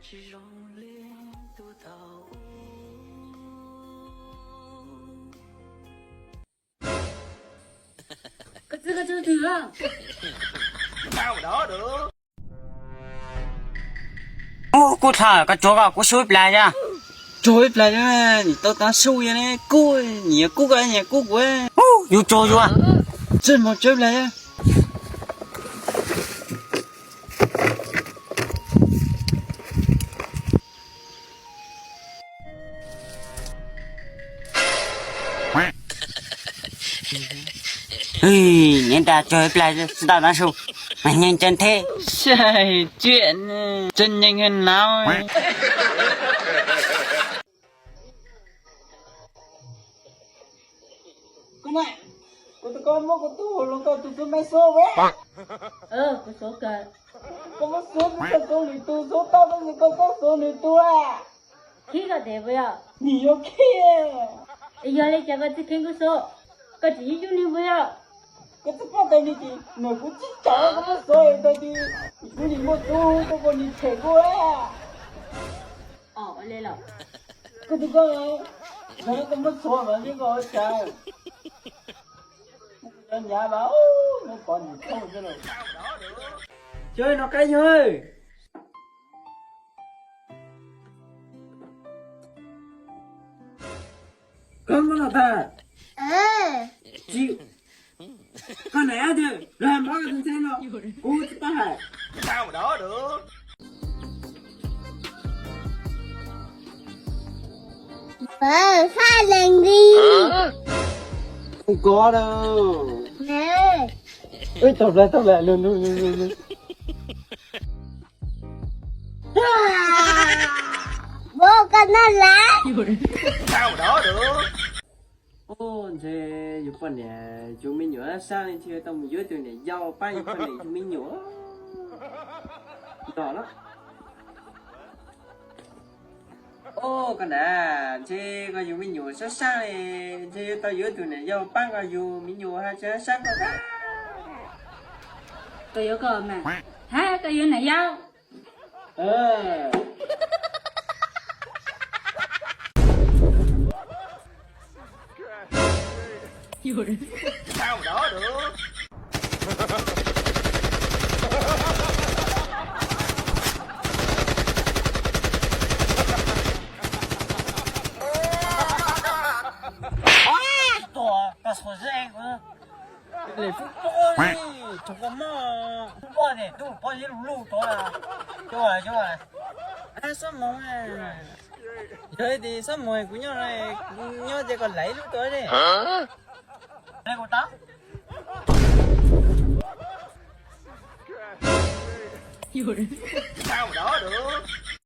Koj txiv, koj txiv twg a? Ub, kuj tham koj tsuav koj, kuv su ib plag yog. Tsuav ib plag yog, nim tau tav su yog ne, kuj, nim yog kuj koj, nim yog kuj kuv. Ub, yus tsuag yus. Tsuag mus tsuav ib plag yog. Niam nra tsuag ib plag tsis tau tav su, mas nyeeg tsev thiab. Sai tsiaj, tsev nyeeg hab nav. Kuv tus koj muab kuv tub hluas nkauj tus tub me xub ve. Kuv xub kawg. Koj muab xub, koj xub lwm tus xub tau, tab sis koj txhob xub nws tus a. Khib koj tes puas yog? Nim yuav khib. Yog li cas koj tsis khib kuv xub? Koj tsis yug yug li puas yog? Koj txhob pab tau li ces nws kuv tsis tsav, koj muab xub tau ces kuv nim muaj tub koj, koj nim them kuv a. Koj tus koj, yog koj muab xub mas li koj tsav. Cov nyav mas, muab pov nws thauj xwb lauj. Cov no qab yawg. Koj muab los tag. Tsis, koj niam ab twg los hais mov koj tus ntxhais no, kuv tsis paub hais. Faj lees li. Koj da. Ib tau hlais tau lam lug lug lug lug lug. Muab koj noj lawm. Ub, ntshe yus poj niam yus me nyuam sab li, ntshe yuav tau mus yuav tus niam yau pab yus poj niam yus me nyuam. Nrog los. Ub, koj nam, ntshe koj yus me nyuam sab sab li, ntshe yuav tau yuav tus niam yau pab koj yus me nyuam hab sab sab koj. Koj yuav koj mas, hab koj yuav niam yau. Tua, koj xuas zeb kuv. Lem fub pob li, tug koj moj. Fub pob ne, tub pob zeb lug lug tod. Cov, cov, xob moov. Yog li tis xob moov kuv nyob, kuv nyob ces koj laiv lub tod li. Kuv tab.